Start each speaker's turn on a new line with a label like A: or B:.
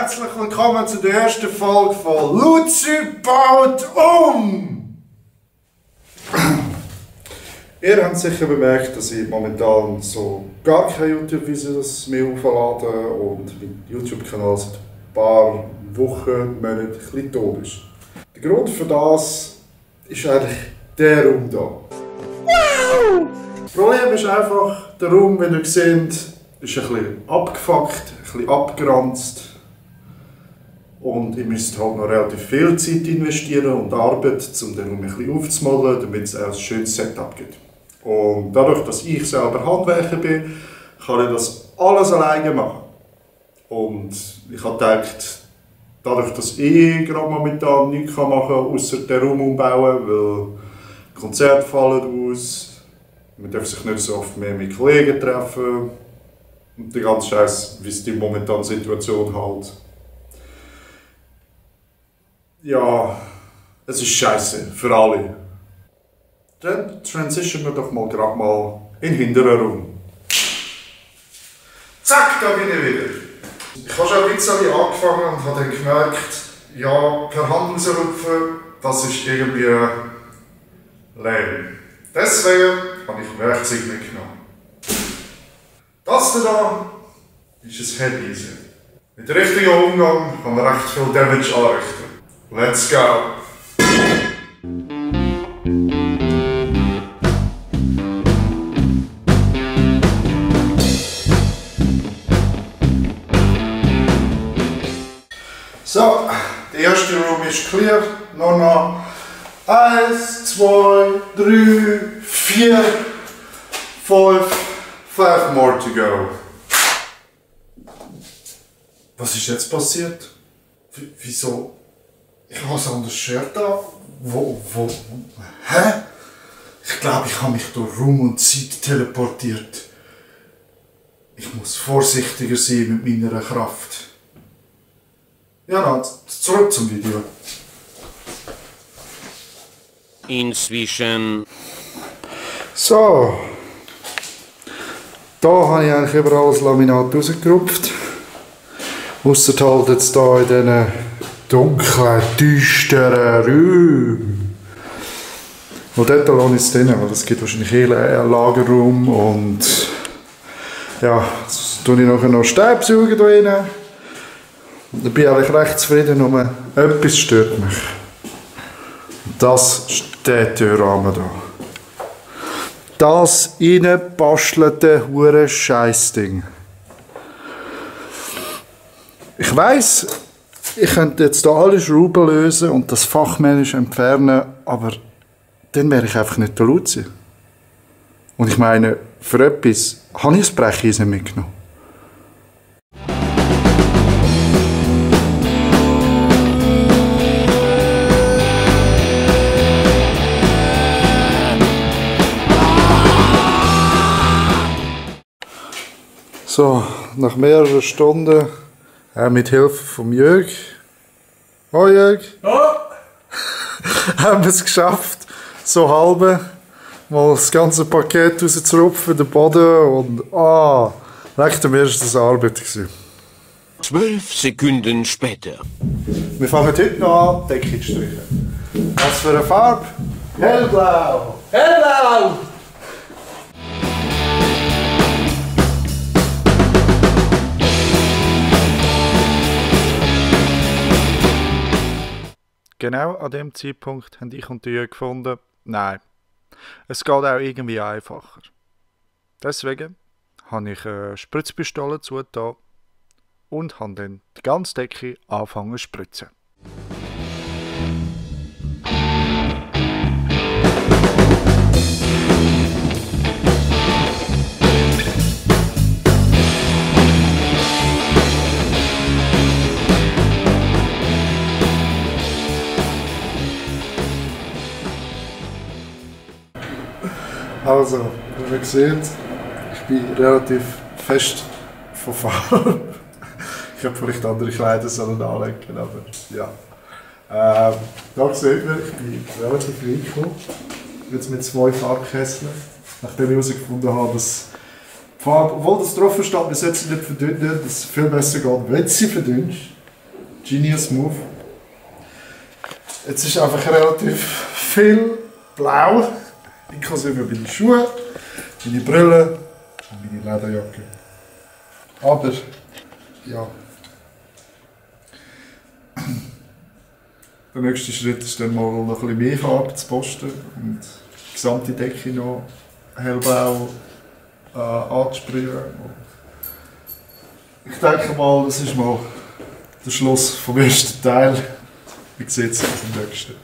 A: herzlich willkommen zu der ersten Folge von Luzi baut um! Ihr habt sicher bemerkt, dass ich momentan so gar keine YouTube-Videos mehr auflade und mein YouTube-Kanal seit ein paar Wochen, Monaten ein bisschen tot ist. Der Grund für das ist eigentlich der Raum hier. Wow! Das Problem ist einfach, der Raum, wie ihr seht, ist ein bisschen abgefuckt, ein bisschen abgeranzt. Und ihr müsst halt noch relativ viel Zeit investieren und Arbeit, um den Raum ein bisschen aufzumalen, damit es ein schönes Setup gibt. Und dadurch, dass ich selber Handwerker bin, kann ich das alles alleine machen. Und ich habe gedacht, dadurch, dass ich gerade momentan nichts machen kann, außer den Raum umbauen, weil Konzerte fallen aus, man darf sich nicht so oft mehr mit Kollegen treffen und der ganze Scheiß, wie es die momentane Situation halt. Ja, es ist scheiße für alle. Dann transitionen wir doch mal gerade mal in den hinteren Raum. Zack, da bin ich wieder. Ich habe schon ein bisschen angefangen und habe dann gemerkt, ja, per Hand rausrupfen, das ist irgendwie lame. Deswegen habe ich Werkzeug mitgenommen. Das hier ist ein Headlaser. Mit dem richtigen Umgang kann man recht viel Damage anrichten. Let's go! So, der erste Raum ist clear. Nur noch 1, 2, 3, 4, 5 more to go. Was ist jetzt passiert? Wieso? Ich habe ein anderes Shirt an. Hä? Ich glaube, ich habe mich durch Raum und Zeit teleportiert. Ich muss vorsichtiger sein mit meiner Kraft. Ja, dann zurück zum Video.
B: Inzwischen.
A: So. Da habe ich eigentlich überall das Laminat rausgerupft. Ausser halt jetzt hier in diesen dunklen, düsteren Räumen. Und dort lasse ich es drin, weil es gibt wahrscheinlich einen Lagerraum und ja, jetzt tue ich nachher noch Staubsaugen da rein. Da bin ich eigentlich recht zufrieden, nur etwas stört mich. Das ist der Türrahmen hier. Das reingebastelte hure Scheissding. Ich weiss, ich könnte jetzt hier alle Schrauben lösen und das fachmännisch entfernen, aber dann wäre ich einfach nicht der Luzi. Und ich meine, für etwas habe ich das Brecheisen mitgenommen. So, nach mehreren Stunden, mit Hilfe von Jörg. Oh Jörg! Oh. Haben wir es geschafft, so halbe mal das ganze Paket rauszurupfen, den Boden und recht am ersten das Arbeit gewesen.
B: 12 Sekunden später.
A: Wir fangen heute noch an, Decke zu streichen. Was für eine Farbe? Hellblau!
C: Hellblau!
A: Genau an dem Zeitpunkt haben ich und Jörg gefunden, nein, es geht auch irgendwie einfacher. Deswegen habe ich eine Spritzpistole zugetan und habe dann die ganze Decke angefangen zu spritzen. Also, wie man sieht, ich bin relativ fest von Farbe. Ich hätte vielleicht andere Kleider sollen anlegen, aber ja. Da sieht man, ich bin relativ reingekommen. Jetzt mit 2 Farbkesseln. Nachdem ich herausgefunden habe, dass die Farbe, obwohl das drauf steht, wir sollten sie nicht verdünnen, dass es viel besser geht, wenn sie verdünnst. Genius Move. Jetzt ist einfach relativ viel blau, inklusive meine Schuhe, meine Brille und meine Lederjacke. Aber, ja. Der nächste Schritt ist dann mal noch ein bisschen mehr Farbe zu posten und die gesamte Decke noch hellblau anzusprühen. Ich denke mal, das ist mal der Schluss vom ersten Teil. Wie sieht es im nächsten?